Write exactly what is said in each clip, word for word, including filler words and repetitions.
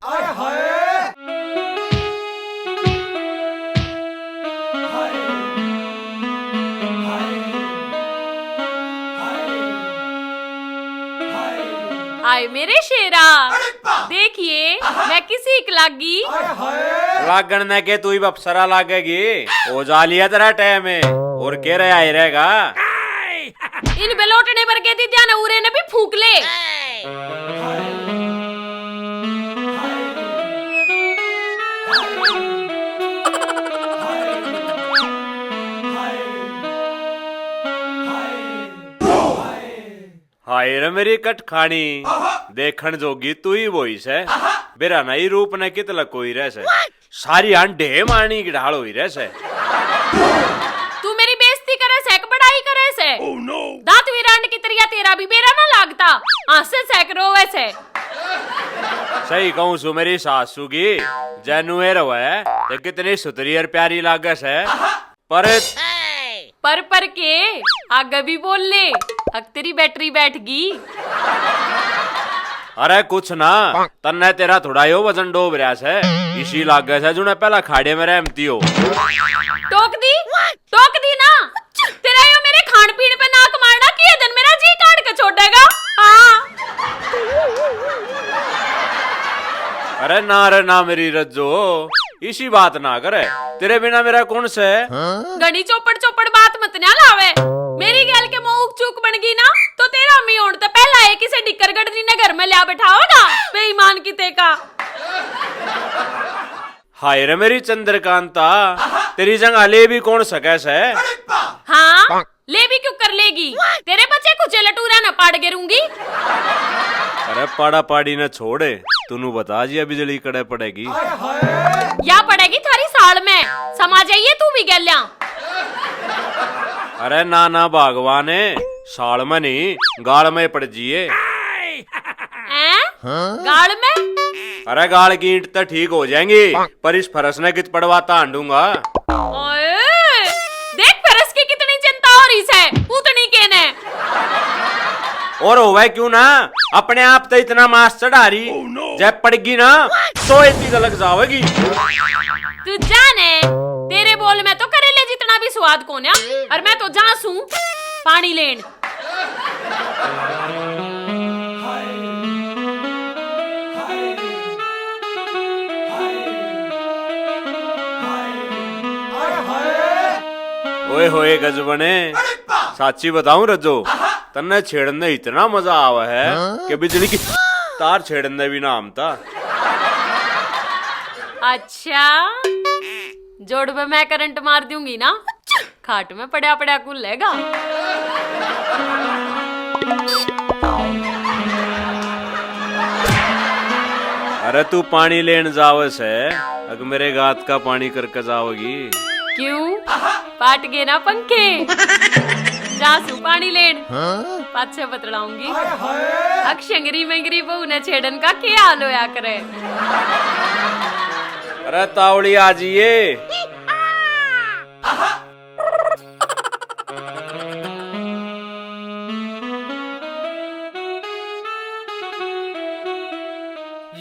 आय हाय। हाय मेरे शेरा, देखिए मैं किसी एक लागी। लागण ने के तू ही अप्सरा लागेगी। हो जा लिया तेरा टाइम है। और के रहा ही रहेगा। इन बेलोटने पर के दी ध्यान उरे ने भी फूक ले। हाय रे मेरी कटखानी, देखण जोगी तू ही वही सै। बेरा नई रूप ने कित लकोई रह सै। सारी हांडे मारनी की ढाल होई रह सै। तू मेरी बेइज्जती करे सै कि बड़ाई करे सै? दांत विरांड की तरिया तेरा भी बेरा ना लागता। हांसे सै कि रोवे सै? सही कहूं सु मेरी सासू की, जैनू ए रवे ते कितनी सुतरी और प्यारी लागे सै। पर पर पर के आगे भी बोल ले। अक तेरी बैटरी बैठ गई। अरे कुछ ना, तन्ने तेरा थोड़ा यो वजन डोब रहा सै। इसी लागे सै जुने पहला खाड़े में रहमती हो। टोक दी, टोक दी ना। तेरा यो मेरे खान पीन पे नाक मारना की दिन मेरा जी काट के छोड़ेगा। हाँ। अरे ना रे ना मेरी रज्जो, इसी बात ना करे। तेरे बिना मेरा कौन सै? घणी चौपड़ चौपड़ बात मत ना लावे। मेरी गैल के मौक चूक बन गई ना, तो तेरा अम्मी होण तो पहला एक इसे डिक्कर गढ़नी ने घर में लिया बैठाओगा। बेईमान किते का। हाय रे मेरी चंद्रकांता, तेरी जगह ले भी कौन सके सै? हाँ, ले भी क्यों कर लेगी? तेरे बच्चे कुचे लटूरा ना पाड़ गेरूंगी। अरे पाड़ा पाड़ी ने छोड़, तूनू बता जिया बिजली कड़े पड़ेगी। या पड़ेगी थारी साल में, समा जाइए तू भी गैल्या। अरे ना ना भगवान, साल में नहीं, गाल में पड़ जिए। हैं? गाल में? अरे गाल की ईंट तो ठीक हो जाएंगी, पर इस फरस ने कित पड़वाता हांडूंगा। ओए, देख फरस की कितनी चिंता हो रही है, उतनी के ने। और होवे क्यों ना, अपने आप तो इतना मास चढ़ा रही, जब पड़गी ना, तो इतनी तो लग जावेगी। तू जाने, तेरे बोल में तो करेले जितना भी स्वाद कोन्या, और मैं तो जा सूं पानी लेन। ओए होए गजबने, साची बताऊं रजो, तन्ने छेड़न में इतना मजा आवे है कि बिजली की तार छेड़न में भी ना हमता। अच्छा, जोड़ पे मैं करंट मार दूंगी ना, खाट में पड़ा पड़ा कुल्लेगा। अरे तू पानी लेन जावे से, अग मेरे गात का पानी करके जावेगी। क्यों, पाट गए ना पंखे? जा सू पानी लेन, पाछे बतलाऊंगी। अक शंगरी मंगरी बहू ने छेड़न का के हाल होया करे। अरे तावड़ी आ जाइए।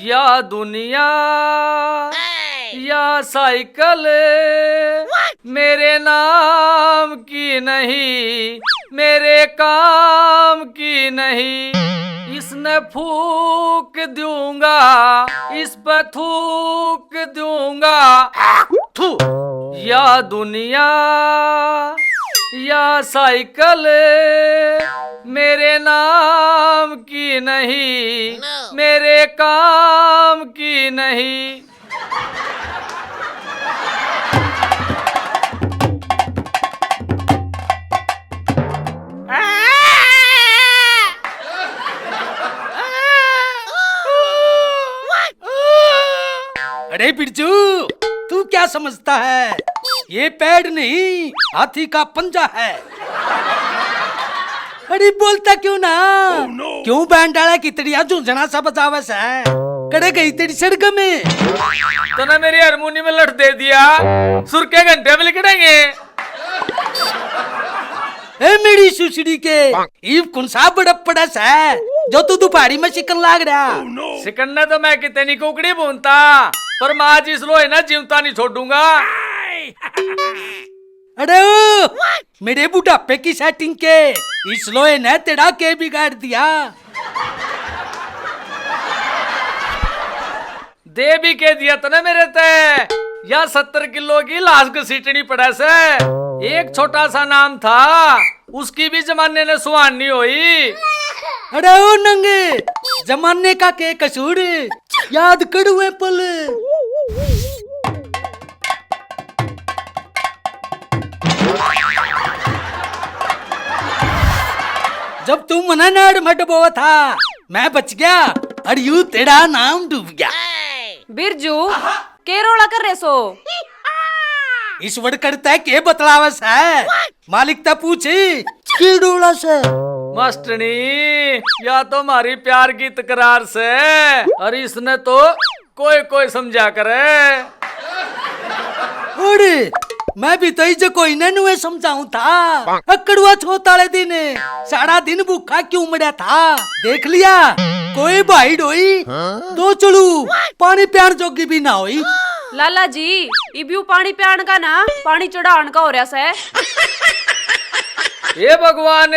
या दुनिया, या साइकिल मेरे नाम की नहीं, मेरे काम की नहीं। इसने फूक दूंगा, इस पे थूक दूंगा। थू। या दुनिया, या साइकिल मेरे नाम की नहीं, मेरे काम की नहीं। अरे बिरजू, तू क्या समझता है? ये पैड नहीं, हाथी का पंजा है। अरे बोलता क्यों ना? क्यों बैंड वाला की तड़िया झुंझना सा बजावे से? कड़े गई तेरी सड़क में? तने मेरी हारमोनी में लठ दे दिया, सुर के घंटे में लिकड़ेंगे। ए मेरी सुसड़ी के, ईब कौन सा बड़प पड़ा से? जो तू दोपहरी में सिकन लाग रहा। सिकन ने तो मैं कितने नहीं कुकड़ी भूनता, पर मैं आज इस लोहे ने जीवता नहीं छोड़ूंगा। अरे ओ, मेरे बुढ़ापे की सेटिंग के इस लोहे ने तेरा के बिगाड़ दिया? दे भी के दिया तने मेरे ते, या सत्तर किलो की लाश घसीटनी पड़े से। एक छोटा सा नाम था, उसकी भी जमाने ने सुहान नहीं होई। अरे ओ नंगे, जमाने का के कसूर, याद कड़ुए पल। जब तू मना नाड़ मडबो था, मैं बच गया, और यू तेरा नाम डूब गया। बिरजू, के रोला कर रहे सो? इस वड़कड़ तै के बतलावस है? मालिक तै पूछ, के डोला से? मास्टरनी, या तो हमारी प्यार की तकरार से, और इसने तो कोई कोई समझा करे। अरे, मैं भी तो इजे कोई ने नुए समझाऊं था। अकड़ुआ छोत आले दिन सारा दिन भूखा क्यों मड़ा था? देख लिया, कोई भाई डोई, दो चलू पानी प्यान जोगी भी ना होई। लाला जी, इब्यू पानी प्यान का ना, पानी चढ़ान का हो रहा से। हे भगवान,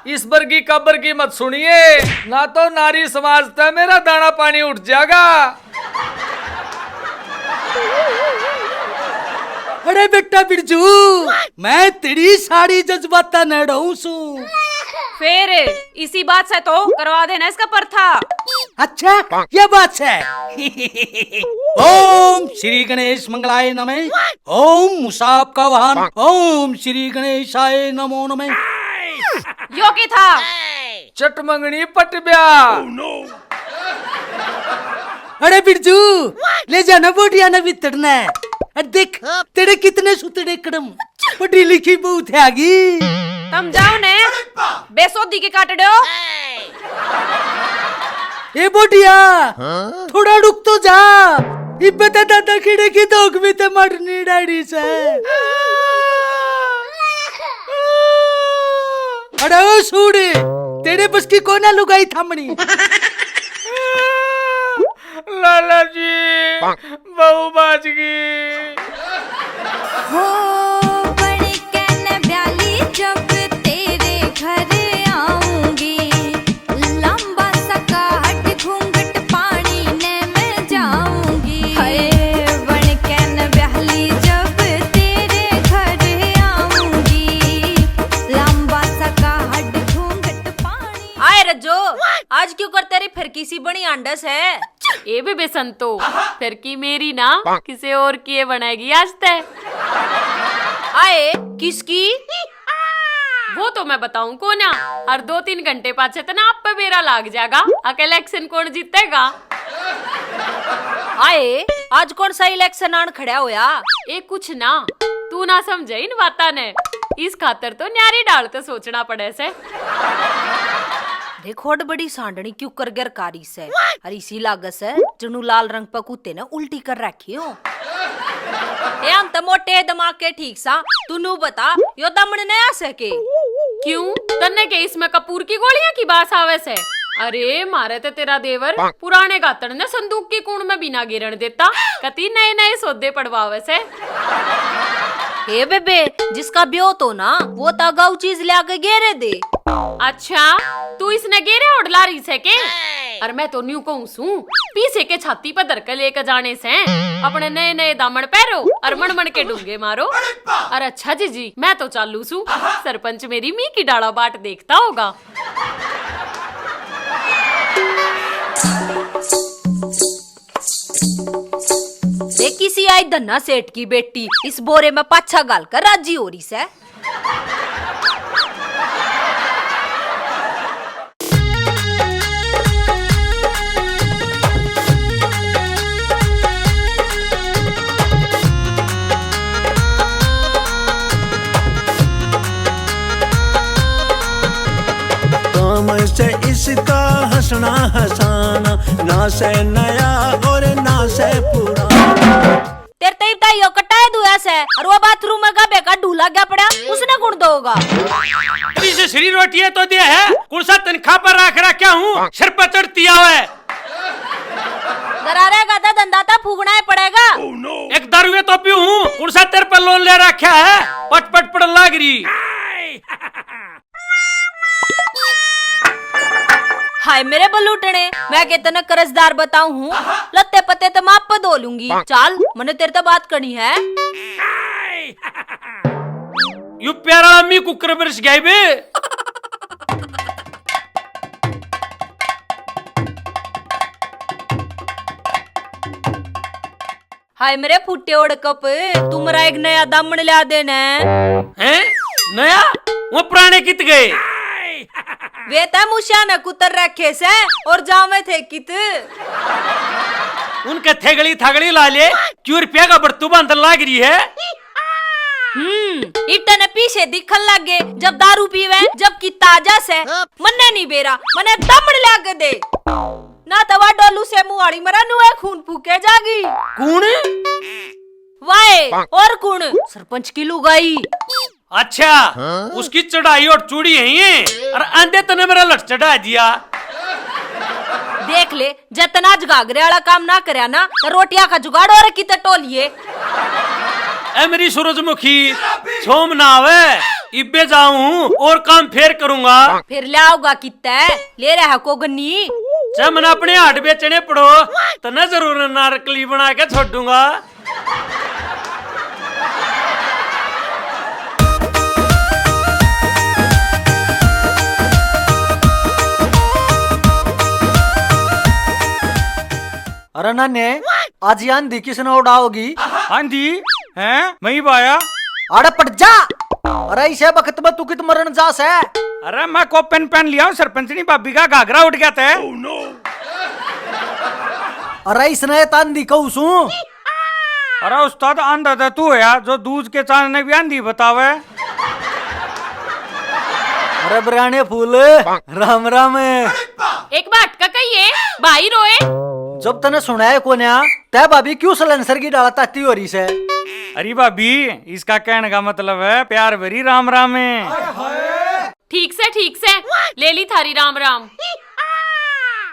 इस बरगी काबर की मत सुनिए, ना तो नारी समाज तै मेरा दाना पानी उठ जाएगा। अरे बेटा बिरजू, मैं तेरी सारी जज्बाता न डहूं सूं। फिर इसी बात से तो करवा देना इसका पर्था। अच्छा, ये बात है। ओम श्री गणेश मंगलाय नमः। ओम मुसाप का वाहन। ओम श्री गणेशाय नमो नमः। यो की था? चटमंगनी पटब्या। अरे बिरजू, ले जाना बोटिया ने भीतर ने। अरे देख, तेरे कितने सुतड़े कदम। पढ़ी लिखी बहुत है आगी। तम जाओ ने, बेसोधी के काट दो। ए बोटिया, थोड़ा रुक तो जा। इब्बे ते दादा कीड़े की धोख भी ते मरनी डाड़ी से। अरे ओ सूड़े, तेरे बस की कोना लुगाई थामनी। लाला जी, बहू बाज गई। हो बन के न ब्याली जब तेरे घर आऊंगी, लंबा सा काट घूंघट पानी ने मैं जाऊंगी। हाय बन के न ब्याली जब तेरे घर आऊंगी, लंबा सा काट घूंघट पानी। आए रजो, आज क्यों कर तेरी फिरकी सी बनी आंडस है? ए बेबे संतो, फिरकी मेरी ना, किसे और की ये बनाएगी आज तै। आए, किसकी? वो तो मैं बताऊं को ना, हर दो तीन घंटे पाछे तना आप पे बेरा लाग जाएगा, अक इलेक्शन कौन जीतेगा। आए, आज कौन सा इलेक्शन आन खड़ा होया? ए कुछ ना, तू ना समझे इन बातां ने, इस खातर तो न्यारी डाल ते सोचना पड़े से। देखो, अड़ बड़ी सांडनी क्यों कर गर कारी से, अरे इसी लागत से जणू लाल रंग पे कुत्ते ने उल्टी कर रखी हो। ए, हम तो मोटे दिमाग के ठीक सा, तू नू बता, यो दमन ने आ सके? क्यों, तन्ने के इसमें कपूर की गोलियां की बास आवे से? अरे, मारे ते तेरा देवर पुराने गातड़ ने संदूक की कूण में बिना गिरण देता, कती नए नए सौदे पड़वावे से। हे बेबे, जिसका ब्यो तो ना, वो तो अगाऊ चीज ल्या के गेरे दे। अच्छा, तू इसने गेरे ओढ़ला रही से के? अरे मैं तो न्यू कहूँ सूं, पीछे के छाती पर धर के लेके जाने से अपने नए नए दामन पहरो और मन मन के डूंगे मारो। अरे अच्छा जीजी, मैं तो चालू सूं, सरपंच मेरी मी की डाला बाट देखता होगा। ए किसी आई धन्ना सेठ की बेटी इस बोरे में पाछा घाल कर राजी हो रही से। काम से इसका हंसना हंसाना, ना से नया और ना से पुराना। तेरे ते इब ताई यो कटाए दुआ से, और वो बाथरूम में गाबे का ढूला गया पड़ा, उसने कौन दोगा? तेरी से श्री रोटी है तो दे है, कौन सा तनख्वाह पर रख रखा हूँ, सिर पर चढ़ती आवे। घरा रहेगा तो धंधा तो फूकना ही पड़ेगा। एक दारू में तो पीऊ हूँ, कौन सा तेरे पर लोन ले रखा है, पट पट पड़ लाग रही। हाय मेरे बलूटने, मैं के तने कर्जदार बताऊं हूँ, लत्ते पत्ते तो मैं आप पे धो लूंगी। चाल, मने तेरे तो बात करनी है। यू प्यारा अम्मी कुकर बरस गया बे। हाय मेरे फूटे ओड़ कप, तू मेरा एक नया दामन ल्या देने। हैं? नया? वो पुराने कित गए? वे तै मूसिया ने कुतर रखे से और जावे थे कित। उनके थेगली थागली ला ले, क्यों रुपया का बरतू बांधन लाग रही है? हम्म, इट्टे ने पीछे दिखन लागे, जब दारू पीवे, जब कि ताजा से। मन्ने नहीं बेरा, मन्ने दामन ल्या के दे। ना तो वा डोलू से मुहाड़ी मरा नुए खून फूके जागी। कौन? वाए, और कौन? सरपंच की लुगाई। अच्छा, हाँ? उसकी चढ़ाई और चूड़ी है ये, और आंधे तने मेरा लट चढ़ा दिया। देख ले, जतना आज घाघरे वाला काम ना करया ना, तो रोटियां का जुगाड़ और किते टोलिए। ए मेरी सूरजमुखी, छोम ना आवे, इब्बे जाऊं हूँ और काम फेर करूंगा। फिर ले आओगा किते, ले रहा को गन्नी। चाहे मने अपने हाट बेचने पड़ो, तने जरूर नारकली बना के छोड़ूंगा। अरे नाने, आज ये आंधी किसने उड़ाओगी? आंधी? हैं? मैं ही बाया। अरे पट जा। अरे इसे वक्त में तू कित मरण जा से? अरे मैं कोपन पहन लिया हूँ, सरपंचनी भाभी का घाघरा उठ गया था। अरे इसने ये तो आंधी कहूँ सूं। अरे उस्ताद, आंधा तो तू होया जो दूज के चांद ने भी आंधी बतावे। अरे बिराने फूल, राम राम। एक बात का कहिए, भाई रोए। जब तने सुनाए कोन्या, तै भाभी क्यों सलेंसर की डाला ताती हो रही से? अरे भाभी, इसका कहने का मतलब है प्यार भरी राम राम है। ठीक से, ठीक से, ले ली थारी राम राम।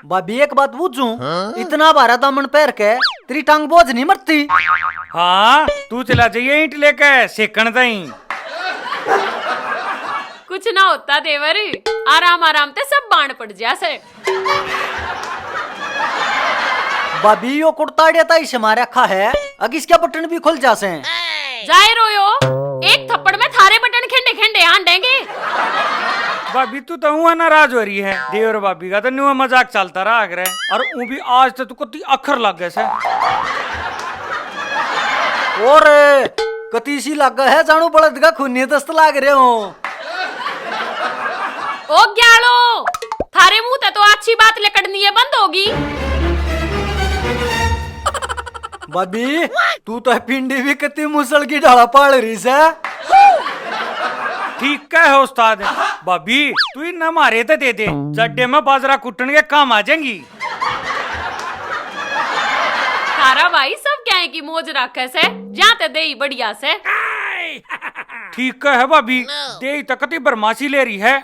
भाभी, एक बात पूछूं? हाँ? इतना भारा दामन पहर के तेरी टांग बोझ नहीं मरती? हाँ, तू चला जाइए ईंट लेके सेकण ताई। कुछ ना होता देवर, आराम आराम ते सब बाण पड़ जा से। भाभी, यो कुर्ता अड़े ताई से मार रखा है, अग इसका बटन भी खुल जा से। जाए रोयो, एक थप्पड़ में थारे बटन खेंडे खेंडे हांडेंगे। भाभी, तू तो हुआ नाराज हो रही है। देवर भाभी का तो न्यू मजाक चलता रहा करे, और ऊ भी आज तो तू कती आखर लागे से। और कती सी लागे है, जानू बलद का खूनी दस्त लाग रहे हो। ओ ग्यालो, थारे मुंह ते तो अच्छी बात लिकड़नी है बंद होगी। भाभी, तू तो पिंडी भी कती मुसल की ढाला पाल रही से। ठीक कहे उस्ताद। भाभी, तू इन्ना मारे ते दे दे, जड्डे में बाजरा कुटन के काम आ जाएंगी। थारा भाई सब क्या है की मौज राखे से, जा ते दे ही बढ़िया से। ठीक है भाभी, दे ही तकती बरमासी ले रही है।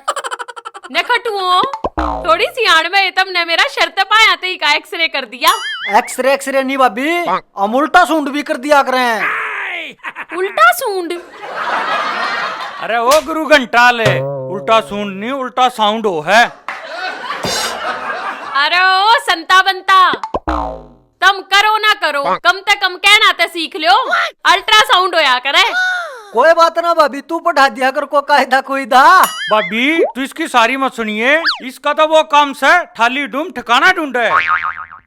नखटुओ, थोड़ी सी आड़ में तुमने मेरा शर्त पाया ते ही का एक्सरे कर दिया। एक्सरे, एक्सरे नहीं भाभी, हम अल्ट्रासाउंड भी कर दिया करें। उल्टा सूंड? अरे ओ गुरु घंटा ले, उल्टा सूंड नहीं, उल्टा साउंड हो है। अरे ओ संता बनता, तम करो ना करो, कम ते कम कहना ते सीख लो, अल्ट्रासाउंड होया करे। कोई बात ना भाभी, तू पढ़ा दिया कर को कायदा कोई दा। भाभी, तू इसकी सारी मत सुनिए, इसका तो वो काम से, ठाली डूम ठिकाना ढूंढे।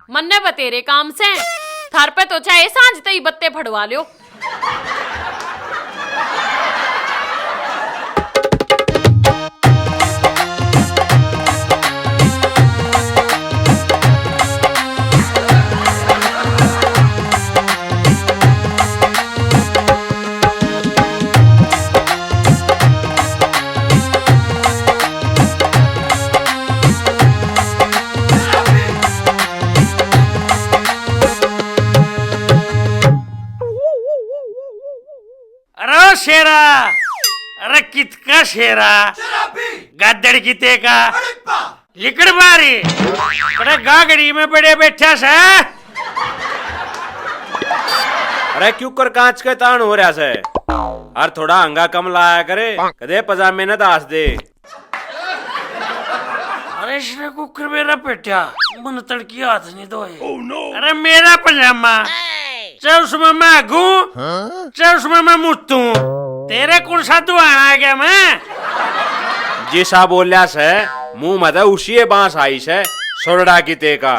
मन्ने बतेरे काम से, थार पे तो चाहे सांझ ते ही बत्ते फड़वा लो। शेरा, अरे कितका शेरा, गादड़ किते का, लिकड़ बारी, बड़े गागड़ी में बड़े बैठा से। अरे क्यों कर कांच के तान हो रहा से? अरे थोड़ा हंगा कम लाया करे, कदे पजामे न दास दे। अरे इसने कुकर मेरा पेट्या, मन तड़की हाथ नहीं धोए। अरे मेरा पजामा, चाहे उसमें मैं हगूं, चाहे उसमें मैं मुतूं, तेरे कौन सा दुआना आ गया मैं? जिसा बोल्या से, मुंह में तो उसी ये बांस आई से, सोरड़ा की ते का।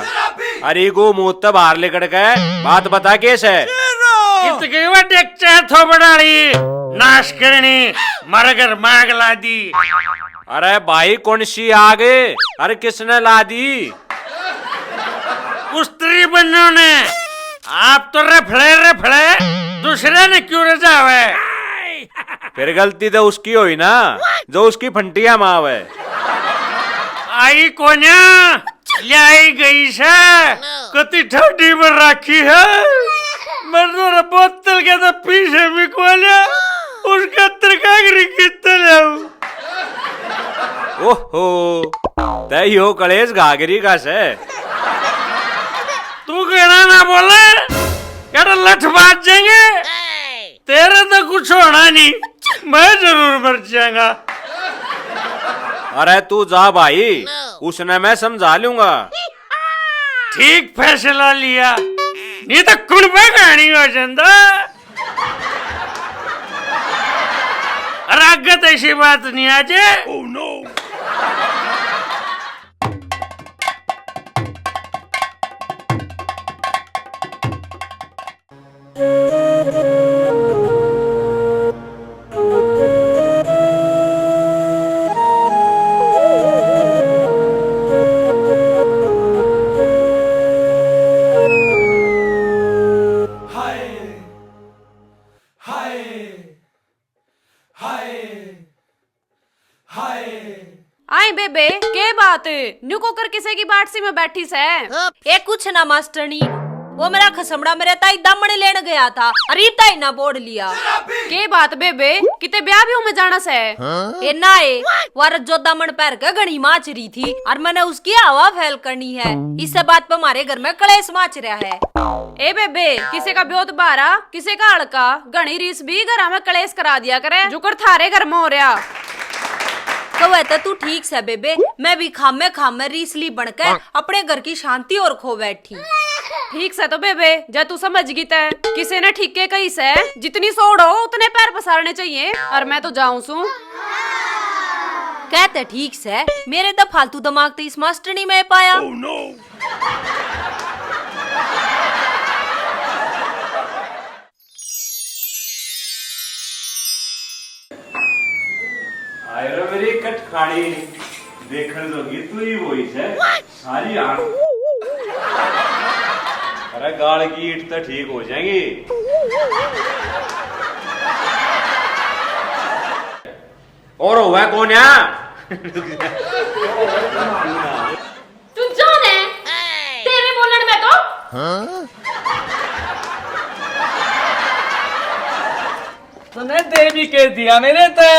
अरे गो मौत तो बाहर लेकर के बात बता के से। कित गई वो डेकचा थोबड़ाली, नाश करनी, मारे घर में आग ला दी। अरे भाई, कौन सी आग? अरे किसने ला दी? उस स्त्री बन्नों ने। आप तो रफड़े रफड़े, दूसरे ने क्यों रजावे? फिर गलती तो उसकी होई ना, जो उसकी फंटिया मावे। आई कोन्या, ल्याई गई से, कति ठंडी पर राखी है। मरनो रे बोतल के तो पीछे भी कोन्या, उसके अंदर कागरी कितने ले आऊं? ओहो, तै यो कलेश घाघरी का से। तू कहना ना बोले, कहना लठ बाज जाएंगे। तेरे तो कुछ होना नहीं, मैं जरूर मर जाऊंगा। अरे तू जा भाई, उसने मैं समझा लूंगा। ठीक फैसला लिया, नहीं तो कुण पे कहानी हो जाता। अरे आगे तो ऐसी बात नहीं आ जे। हाय, हाय, हाय। आई बेबे, के बात? न्यू कोकर किसे की बाटसी में बैठी सै? ए, कुछ ना मास्टरनी, वो मेरा खसमड़ा मेरे ताई दामण लेन गया था, अरे ताई ना बोड़ लिया। के बात बेबे, किते ब्याह भी में जाना सै? ए ना ए, वा रज्जो दामण पहर के घणी माच रही थी, और मैंने उसकी हवा फैल करनी है। इस बात पे हमारे घर में कलेश माच रहा है। ए बेबे, किसे का ब्योत बारा, किसे का हल्का, घणी रीस भी घरा में कलेश करा दिया करे, जुकर थारे घर में हो रहा। कवे तो तू ठीक सै बेबे, मैं भी खामे खामे रीसली बनके अपने घर की शांति और खो बैठी। ठीक सै तो बेबे, जै तू समझ गई तै, किसे ने ठीक के कही सै, जितनी सोड़ हो उतने पैर पसारने चाहिए, और मैं तो जाऊं सूं। कहते ठीक सै, मेरे तो फालतू दिमाग तो इस मास्टरनी में पाया। आए रे मेरी कटखानी, देखण जोगी तू ही वही से, सारी आंख। अरे गाल की ईंट तो ठीक हो जाएगी। और हुआ कौन है? तू जान है, तेरे बोलण में तो। हाँ? तूने देवी कह दिया मेरे ते।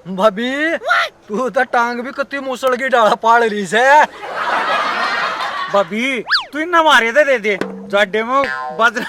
भाभी, तू तो टांग भी कत्ती मूसल की डाला पाल रही से। भाभी, तू इन्ना मारे तो दे दे, जाडे में बज